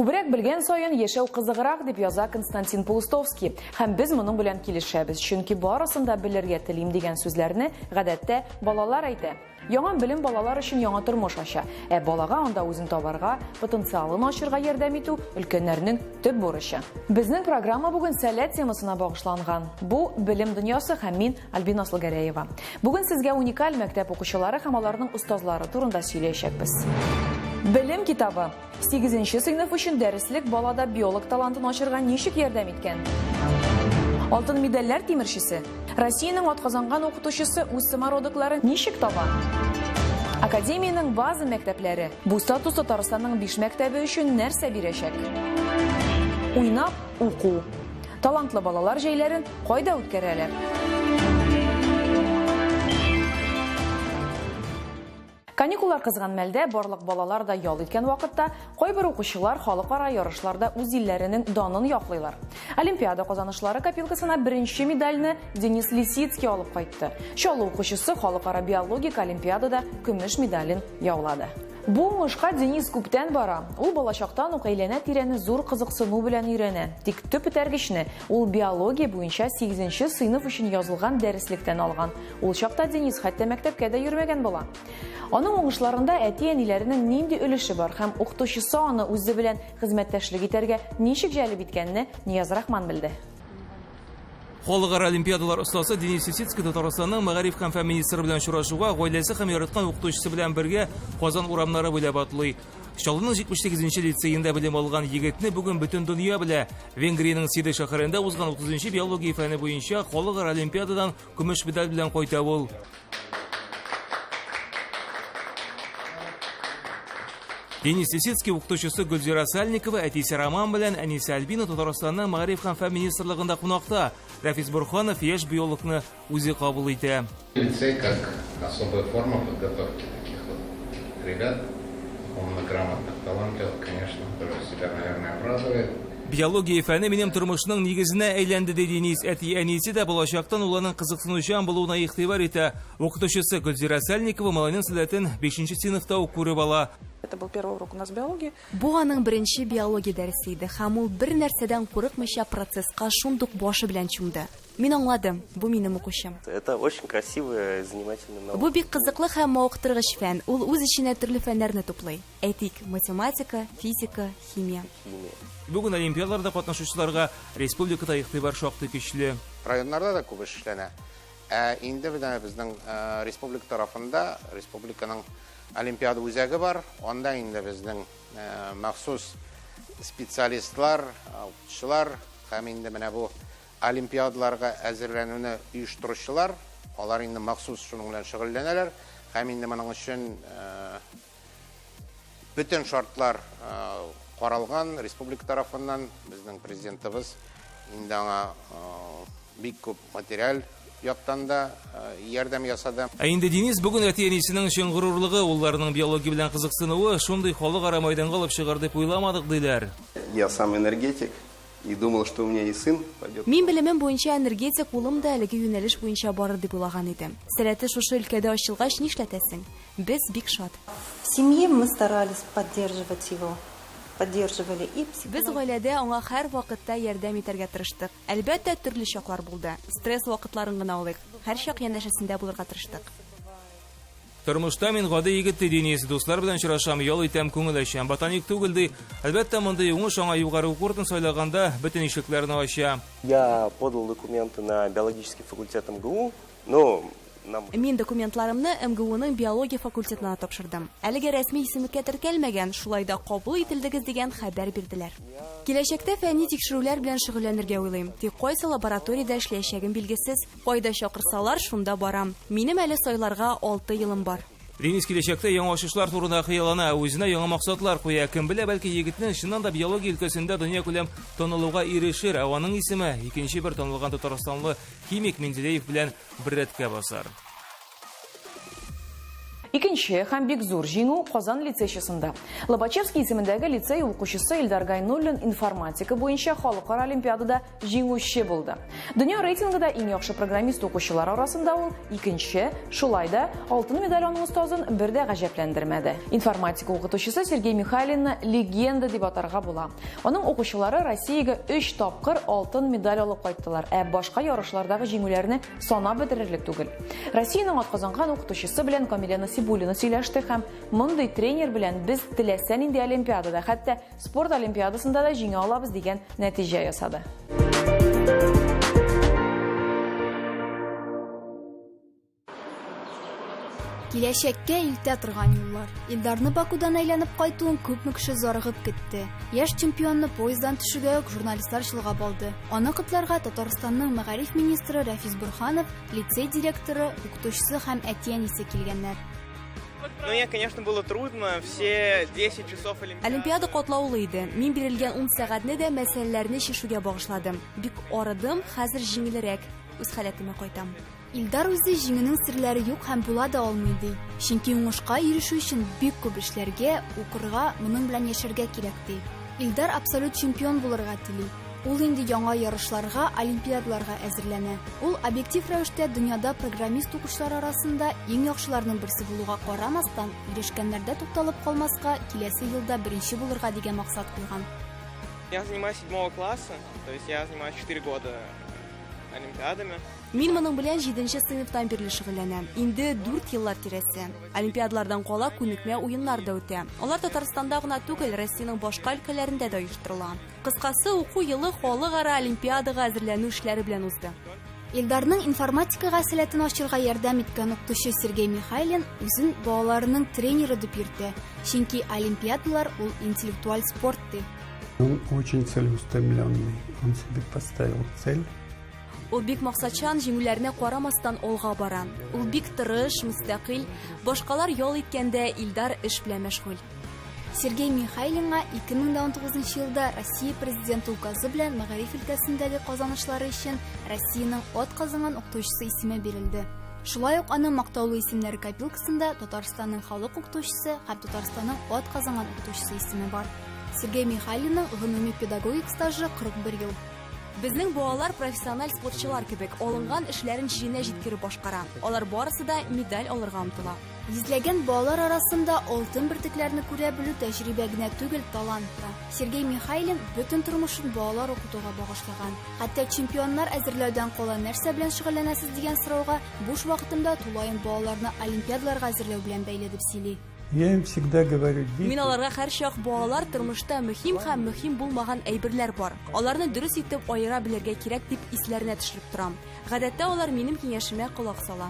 Күбрәк белгән саен яшәү кызыграк, дип яза Константин Паустовский. Һәм без моның белән килешәбез, чөнки барысын да белергә телим дигән сүзләрне, гадәттә, балалар әйтә. Яңа белем балалар өчен яңа тормыш ача. Ә балага анда үзен табарга, потенциалын ачырга ярдәм итү, өлкәннәрнең төп бурычы. Безнең программа бүген сәләт темасына багышланган. Бу, Белем дөньясы һәм мин, Альбина Асылгәрәева. Бүген сезгә уникаль мәктәп укучылары һәм аларның остазлары турында сөйләячәкбез. Белем китабы. Сигезенче сыйныф өчен дәреслек балада биолог талантын ачырга ничек ярдәм иткән? Алтын медальләр тимерчесе. Россиянең атказанган укытучысы үз самородокларын ничек таба? Академиянең база мәктәпләре. Бу статус Татарстанның биш мәктәбе өчен нәрсә бирәчәк? Уйнап уку. Талантлы балалар җәйләрен кайда үткәрәләр? Каникуллар кызган мәлдә, барлык балалар да ял иткән вакытта, кайбер укучылар халыкара ярышларда үз илләренең данын яклыйлар. Олимпиада казанышлары копилкасына беренче медальне Денис Лисицкий алып кайтты. Чаллы укучысы халыкара биологик олимпиадада көмеш медален яулады. Бу уңышка Денис күптән бара. Ул балачактан ук әйләнә-тирәне зур кызыксыну белән өйрәнә. Тик төп этәргечне ул биология буенча сигезенче сыйныф өчен язылган дәреслектән алган. Ул чакта Денис хәтта мәктәпкә дә йөрмәгән була. Аның уңышларында әти-әниләренең нинди өлеше бар һәм укытучысы аны үзе белән хезмәттәшлек итәргә ничек җәлеп иткәнне Нияз Рахман белде. Халыкара олимпиадалар остасы Денис Лисицкий Татарстанның мәгариф һәм фән министры белән очрашуга гаиләсе һәм яраткан укытучысы белән бергә Казан урамнары буйлап атлый. Чаллының 78 нче лицеенда белем алган егетне бүген бөтен дөнья белә. Венгриянең Сиде шәһәрендә узган 30 нчы биология фәне буенча халыкара олимпиададан көмеш медаль белән кайта ул. Денис Лисицкий укытучысы Гөлзира Сальникова, әтисе Роман белән әнисе Альбина Татарстанның Мәгариф һәм фән министрлыгында кунакта. Рәфис Борһанов яшь биологны үзе кабул итә. Лицей как особая форма подготовки таких вот ребят, умно, грамотных, талантливых, конечно, тоже себя, наверное, оправдывает. Биология фәне минем тормышның нигезенә әйләнде, ди Денис. Әти-әнисе дә балачактан улының кызыксынучан булуына игътибар итә. Укытучысы Гөлзирә Сальникова малайның сәләтен бишенче сыйныфта ук күреп ала. Это был первый урок у нас биологии. Бу аның беренче биология дәресе иде һәм ул бернәрсәдән курыкмыйча процесска шундук башы белән чумды. Мин аңладым, бу минем укучым. Это очень красивая и занимательная наука. Бу бик кызыклы һәм мавыктыргыч фән, ул үз эченә төрле фәннәрне туплый. Әйтик, математика, физика, химия. Химия. Бүген олимпиадаларда катнашучыларга республикада игътибар шактый көчле. Районнарда да күп эш эшләнә. Ә инде менә безнең республика тарафында республиканың олимпиада үзәге бар. Анда инде безнең махсус специалистлар, укытучылар һәм инде менә бу олимпиадаларга әзерләнүне оештыручылар, алар инде махсус шуның белән шөгыльләнәләр һәм инде моның өчен бөтен шартлар каралган республика тарафыннан. Безнең президентыбыз инде аңа бик күп материаль яктан да ярдәм ясады. Ә инде Денис бүген әти-әнисенең чын горурлыгы, улларының биология белән кызыксынуы шундый халыкара мәйданга алып чыгар дип уйламадык, диләр. Я сам энергетик и думал, что у меня и сын пойдет. Мин белемем буенча энергетик, улым да әлеге юнәлеш буенча барыр дип уйлаган идем. Сәләте шушы өлкәдә ачылгач, нишләтәсең? Без бик шат. В семье мы старались поддерживать его, поддерживали и психологически. Без гаиләдә аңа һәрвакытта ярдәм итәргә тырыштык. Әлбәттә, төрле чаклар булды. Стресс вакытларын гына алыйк. Һәрчак янәшәсендә булырга тырыштык. Тормышта мин гади егет, ди Денис. Дуслар белән очрашам, ял итәм, күңел ачам. Ботаник түгел, ди. Әлбәттә, мондый уңыш аңа югары уку йортын сайлаганда бөтен ишекләрне ача. Я подал документы на биологический факультет МГУ, но нам. Мин документларымны МГУның биология факультетына тапшырдым. Әлегә рәсми исемлеккә теркәлмәгән, шулай да кабул ителдегез дигән хәбәр бирделәр. Киләчәктә фәнни тикшерүләр белән шөгыльләнергә уйлыйм. Тик кайсы лабораториядә эшләячәгем билгесез. Кайда чакырсалар, шунда барам. Минем әле сайларга алты елым бар. Денис киләчәктә яңа ачышлар турында хыяллана, үзенә яңа максатлар куя. Кем белә, бәлки егетне чыннан да биология өлкәсендә дөньякүләм танылуга ирешер, ә аның исеме икенче бер танылган татарстанлы химик Менделеев белән бер рәткә басар. Икенче һәм бик зур җиңү Казан лицейчысында. Лобачевский исемендәге лицей укучысы Илдар Гайнуллин информатика буенча халыкара олимпиадада җиңүче булды. Дөнья рейтингында иң яхшы программист укучылар арасында ул икенче, шулай да алтын медаль аның остазын бер дә гаҗәпләндермәде. Информатика укытучысы Сергей Михайлинны легенда дип атарга була. Аның укучылары Россиягә өч тапкыр алтын медаль алып кайттылар, ә башка ярышлардагы җиңүләрне санап бетерерлек түгел. Россиянең атказанган укытучысы белән Камилә Насибуллина сөйләште һәм мондый тренер белән без теләсә нинди олимпиадада, хәтта спорт олимпиадасында да җиңә алабыз дигән нәтиҗә ясады. Киләчәккә илтә торган юллар. Илдарны Бакудан әйләнеп кайтуын күпме кеше зарыгып көтте. Яшь чемпионны поезддан төшүгә үк журналистлар чолгап алды. Аны котларга Татарстанның мәгариф министры Рәфис Борһанов, лицей директоры, укытучысы һәм әти-әнисе килгәннәр. Ну, мне, конечно, было трудно. Все 10 часов Олимпиады. Олимпиада катлаулы иде. Мин бирелгән 10 сәгатьне дә мәсьәләләрне чишүгә багышладым. Бик арыдым, хәзер җиңелрәк. Үз халәтемә кайтам. Илдар үзе җиңүнең серләре юк һәм була да алмый ди. Чөнки уңышка ирешү өчен бик күп эшләргә, укырга, моның белән яшәргә кирәк ди. Илдар абсолют чемпион булырга тели. Ул инде яңа ярышларга, олимпиадаларга әзерләнә. Ул объектив рәвештә дөньяда программист укучылар арасында иң яхшыларның берсе булуга карамастан, ирешкәннәрдә тукталып калмаска, киләсе елда беренче булырга дигән максат куйган. Я занимаюсь седьмого класса, то есть я занимаюсь 4 года олимпиадами. Мин моның белән 7 сыйныфтан бирле шөгыльләнәм. Инде 4 еллар тирәсе. Олимпиадалардан кала күнекмә уеннар да үтә. Алар Татарстанда гына түгел, Россиянең башка өлкәләрендә дә оештырыла. Кыскасы, уку елы халыкара олимпиадага әзерләнү эшләре белән узды. Илдарның информатикага сәләтен ачырга ярдәм иткән укытучы Сергей Михайлин үзен балаларының тренеры дип йөртә. Чөнки олимпиадалар ул интеллектуаль спорт ди. Он очень целеустремленный. Он себе поставил цель. Ул бик максатчан, җиңүләренә карамастан алга бара. Ул бик тырыш, мөстәкыйль. Башкалар ял иткәндә Илдар эш белән мәшгуль. Сергей Михайлинга 2019 елда Россия Президенты указы белән мәгариф өлкәсендәге казанышлары өчен Россиянең атказанган укытучысы исеме бирелде. Шулай ук аның мактаулы исемнәр копилкасында Татарстанның халык укытучысы һәм Татарстанның атказанган укытучысы исеме бар. Сергей Михайлинның гомуми педагогик стажы 41 ел. Безнең балалар профессиональ спортчылар кебек, алынган эшләрен җиренә җиткереп башкара. Алар барысы да медаль алырга омтыла. Йөзләгән балалар арасында алтын бөртекләрне күрә белү тәҗрибә генә түгел, талант та. Сергей Михайлин бөтен тормышын балалар укытуга багышлаган. Хәтта чемпионнар әзерләүдән кала нәрсә белән шөгыльләнәсез дигән сорауга буш вакытымда тулаем балаларны олимпиадаларга әзерләү белән бәйле дип сөйли. Я им всегда говорю, дети. Мин аларга һәрчак балалар тормышта мөһим һәм мөһим булмаган әйберләр бар. Аларны дөрес итеп аера белергә кирәк дип исләренә төшереп торам. Гадәттә алар минем киңәшемә колак сала.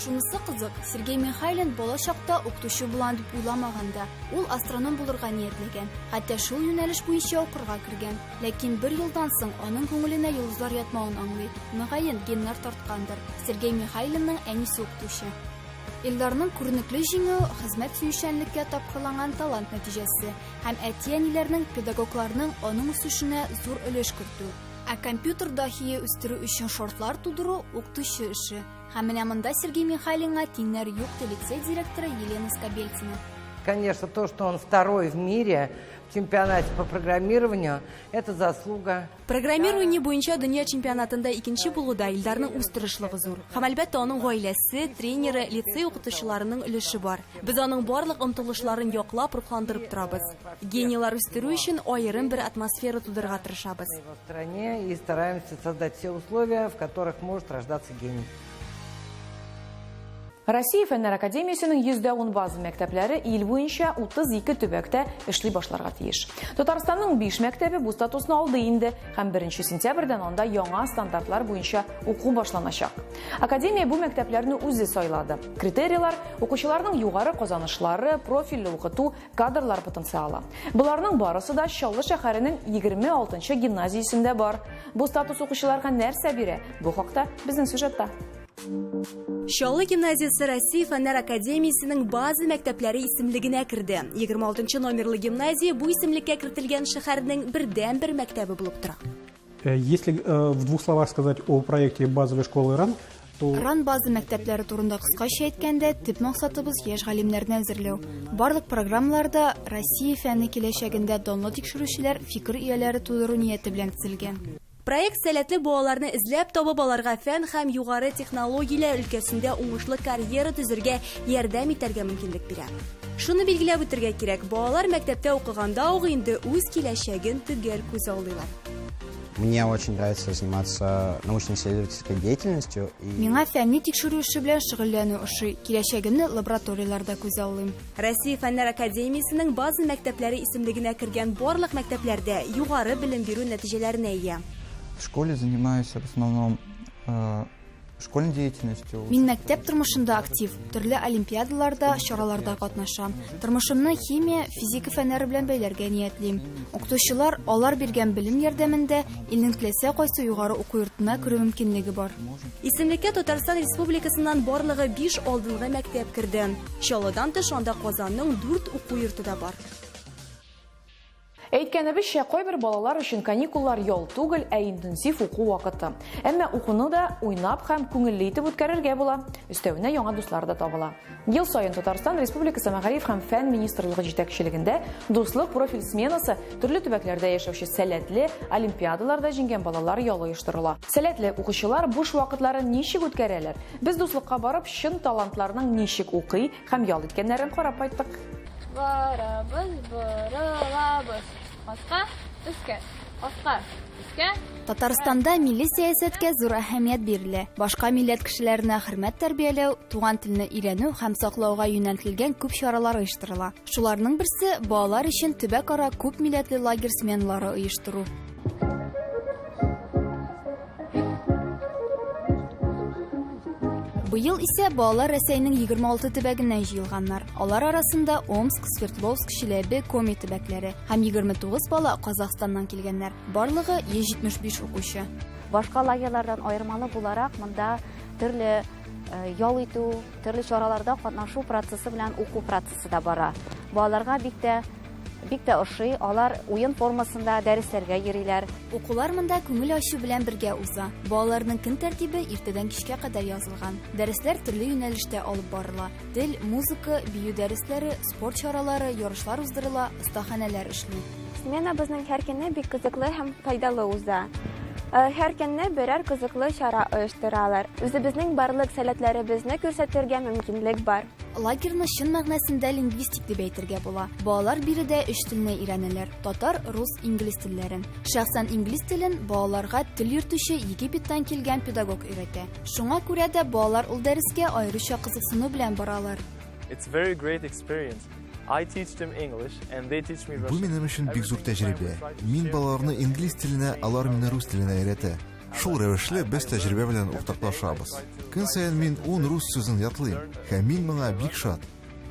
Шунысы кызык, Сергей Михайлин бала чакта укытучы булам дип уйламаган да. Ул астроном булырга ниятләгән. Хәтта шул юнәлеш буенча укырга кергән. Ләкин бер елдан соң аның күңеленә йолдызлар ятмавын аңлый. Мөгаен, геннар тарткандыр. Сергей Михайлинның әнисе укытучы. Илдарның күренекле җиңүе хезмәт сөючәнлеккә тапкырланган талант нәтиҗәсе һәм әти-әниләрнең, педагогларның аның үсешенә зур өлеш кертү. Ә компьютер даһие үстерү өчен шартлар тудыру укытучы эше. Һәм менә монда Сергей Михайлинга тиңнәр юк, ди лицей директоры Елена Скобельцина. Конечно, то, что он второй в мире в чемпионате по программированию, это заслуга. Программирование буенча дөнья чемпионатында икенче булуда Илдарның үз тырышлыгы зур. Һәм әлбәттә аның гаиләсе, тренеры, лицей укытучыларының өлеше бар. Без аның барлык омтылышларын яклап, рухландырып торабыз. Генийлар үстерү өчен аерым бер атмосфера тудырырга тырышабыз. В стране и стараемся создать все условия, в которых может рождаться гений. Россия Фәннәр академиясенең 110 база мәктәпләре ил буенча 32 төбәктә эшли башларга тиеш. Татарстанның 5 мәктәбе бу статусны алды инде һәм 1 сентябрьдән анда яңа стандартлар буенча уку башланачак. Академия бу мәктәпләрне үзе сайлады. Критерийлар укучыларның югары казанышлары, профильле укыту, кадрлар потенциалы. Боларның барысы да Чаллы шәһәренең 26 гимназиясендә бар. Бу статус укучыларга нәрсә бирә? Бу хакта безнең сюжетта. Чаллы гимназиясе Россия Фәннәр академиясенең база мәктәпләре исемлегенә керде. 26 номерлы гимназия бу исемлеккә кертелгән шәһәрнең бердәнбер мәктәбе булып тора. Если в двух словах сказать о проекте базовой школы РАН, РАН база мәктәпләре турында кыскача әйткәндә, төп максатыбыз яшь галимнәрне әзерләү. Барлык программалар да Россия фәне киләчәгендә данлы тикшерүчеләр, фикер ияләре тудыру нияте белән төзелгән. Проект сәләтле балаларны эзләп табып, аларга фән һәм югары технологияләр өлкәсендә уңышлы карьера төзергә ярдәм итәргә мөмкинлек бирә. Шуны билгеләп үтергә кирәк, балалар мәктәптә укыганда ук инде үз киләчәген төгәл күзаллыйлар. Мне очень нравится заниматься научно-исследовательской деятельностью. И... Миңа фәнни тикшерү эше белән шөгыльләнү ошый. Киләчәгемне лабораторияләрдә күзаллыйм. Россия Фәннәр академиясенең база мәктәпләре исемлегенә кергән барлык мәктәпләр дә югары белем бирү нәтиҗәләренә ия. В школе занимаюсь в основном э, школьной деятельностью. Мин мәктәп тормышында актив, төрле олимпиадаларда, чараларда катнашам. Тормышымны химия, физика фәннәре белән бәйләргә ниятлим. Укытучылар, алар биргән белем ярдәмендә илнең теләсә кайсы югары уку йортына керү мөмкинлеге бар. Исемлеккә Татарстан Республикасыннан барлыгы биш алдынгы мәктәп керде. Чаллыдан тыш анда Казанның дүрт уку йорты да бар. Әйткәнебезчә, кайбер балалар өчен каникуллар ял түгел, ә интенсив уку вакыты. Әмма укуны да уйнап һәм күңелле итеп үткәрергә була. Өстәвенә яңа дуслар да табыла. Ел саен Татарстан Республикасы Мәгариф һәм фән министрлыгы җитәкчелегендә Дуслык профиль сменасы төрле төбәкләрдә яшәүче сәләтле, олимпиадаларда җиңгән балалар ялы оештырыла. Сәләтле укучылар буш вакытларын ничек үткәрәләр? Без Дуслыкка барып, чын талантларның ничек укый һәм ял иткәннәрен карап кайттык. Барабыз, борылабыз. Аска, өскә, аска, өскә. Татарстанда милли сәясәткә зур әһәмият бирелә. Башка милләт кешеләренә хөрмәт тәрбияләү, туган телне өйрәнү һәм саклауга юнәлтелгән күп чаралар оештырыла. Шуларның берсе, балалар өчен төбәкара күп милләтле лагерь сменалары оештыру. Быел исә балалар Рәсәйнең 26 төбәгеннән җыелганнар. Алар арасында Омск, Свердловск, Чиләбе, Коми төбәкләре һәм 29 бала Казахстаннан килгәннәр. Барлыгы 175 укучы. Башка лагерьлардан аермалы буларак, монда төрле э, ял итү, төрле чараларда катнашу процессы белән уку процессы да бара. Балаларга бик тә Бик тә ошый, алар уен формасында дәресләргә йөриләр. Укулар монда күңел ачу белән бергә уза. Балаларның көн тәртибе иртәдән кичкә кадәр язылган. Дәресләр төрле юнәлештә алып барыла. Тел, музыка, бию дәресләре, спорт чаралары, ярышлар уздырыла, остаханәләр эшли. Сменабызның һәр көне бик кызыклы һәм файдалы уза. Э, һәр көнне берәр кызыклы чара оештыралар. Үзебезнең барлык сәләтләребезне күрсәтергә мөмкинлек бар. Лагерьны чын мәгънәсендә лингвистик дип әйтергә була. Балалар биредә өч телне өйрәнәләр, татар, рус, инглиз телләрен. Шәхсән инглиз телен балаларга тел йөртүче Египеттан килгән педагог өйрәтә. Шуңа күрә дә балалар ул дәрескә аеруча кызыксыну белән баралар. It's very great experience. I teach them English and they teach me Бу Russian. минем өчен бик зур тәҗрибә. Мин балаларны инглиз теленә, алар мине рус теленә өйрәтә. Шул рәвешле без тәҗрибә белән уртаклашабыз. Көн саен мин ун рус сүзен ятлыйм, һәм мин моңа бик шат.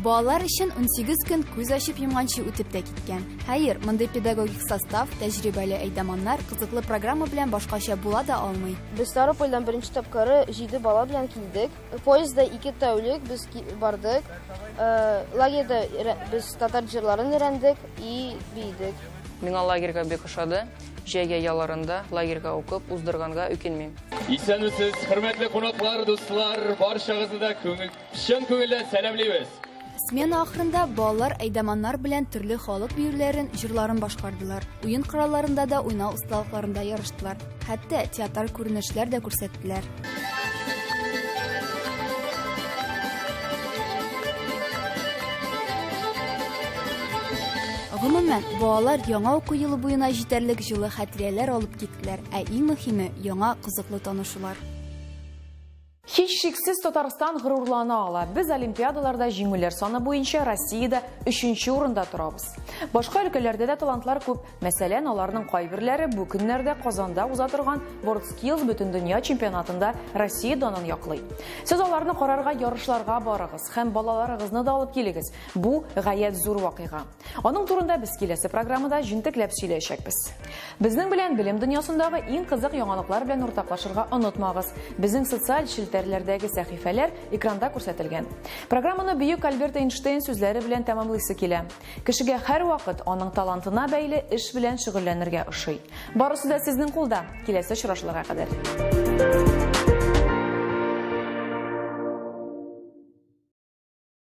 Балалар өчен 18 көн күз ачып йомганчы үтеп тә киткән. Хәер, мондый педагогик состав, тәҗрибәле әйдаманнар, кызыклы программа белән башкача була да алмый. Без Ставропольдән беренче тапкыры җиде бала белән килдек. Поездда ике тәүлек без бардык. Э, лагерьда без татар җырларын өйрәндек и биедек. Миңа лагерьга бик ошады. Җәйге ялларында лагерьга укып уздырганга үкенмим. Исәнмесез, хөрмәтле кунаклар, дуслар, барчагызны да күңел, чын күңелдән сәламлибез. Смена ахырында балалар әйдаманнар белән төрле халык биюләрен, җырларын башкардылар. Уен коралларында да уйнау осталыкларында ярыштылар. Хәтта театраль күренешләр дә күрсәттеләр. Гомумән, балалар яңа уку елы буена җитәрлек җылы хатирәләр алып киттеләр, ә иң мөһиме, яңа кызыклы танышулар. Һичшиксез Татарстан горурлана ала. Без олимпиадаларда җиңүләр саны буенча Россиядә өченче урында торабыз. Башка өлкәләрдә дә талантлар күп. Мәсәлән, аларның кайберләре бу көннәрдә Казанда уза торган WorldSkills Бөтендөнья чемпионатында Россия данын яклый. Сез аларны карарга ярышларга барыгыз һәм балаларыгызны да алып килегез. Бу гаять зур вакыйга. Аның турында без киләсе программада җентекләп сөйләячәкбез. Безнең белән белем дөньясындагы иң кызык яңалыклар белән уртаклашырга онытмагыз. Безнең социаль челтәрләрдәге сәхифәләр экранда күрсәтелгән. Программаны бөек Альберт Эйнштейн сүзләре белән тәмамлыйсы килә. Кешегә һәрвакыт аның талантына бәйле эш белән шөгыльләнергә ошый. Барысы да сезнең кулда. Киләсе очрашуларга кадәр.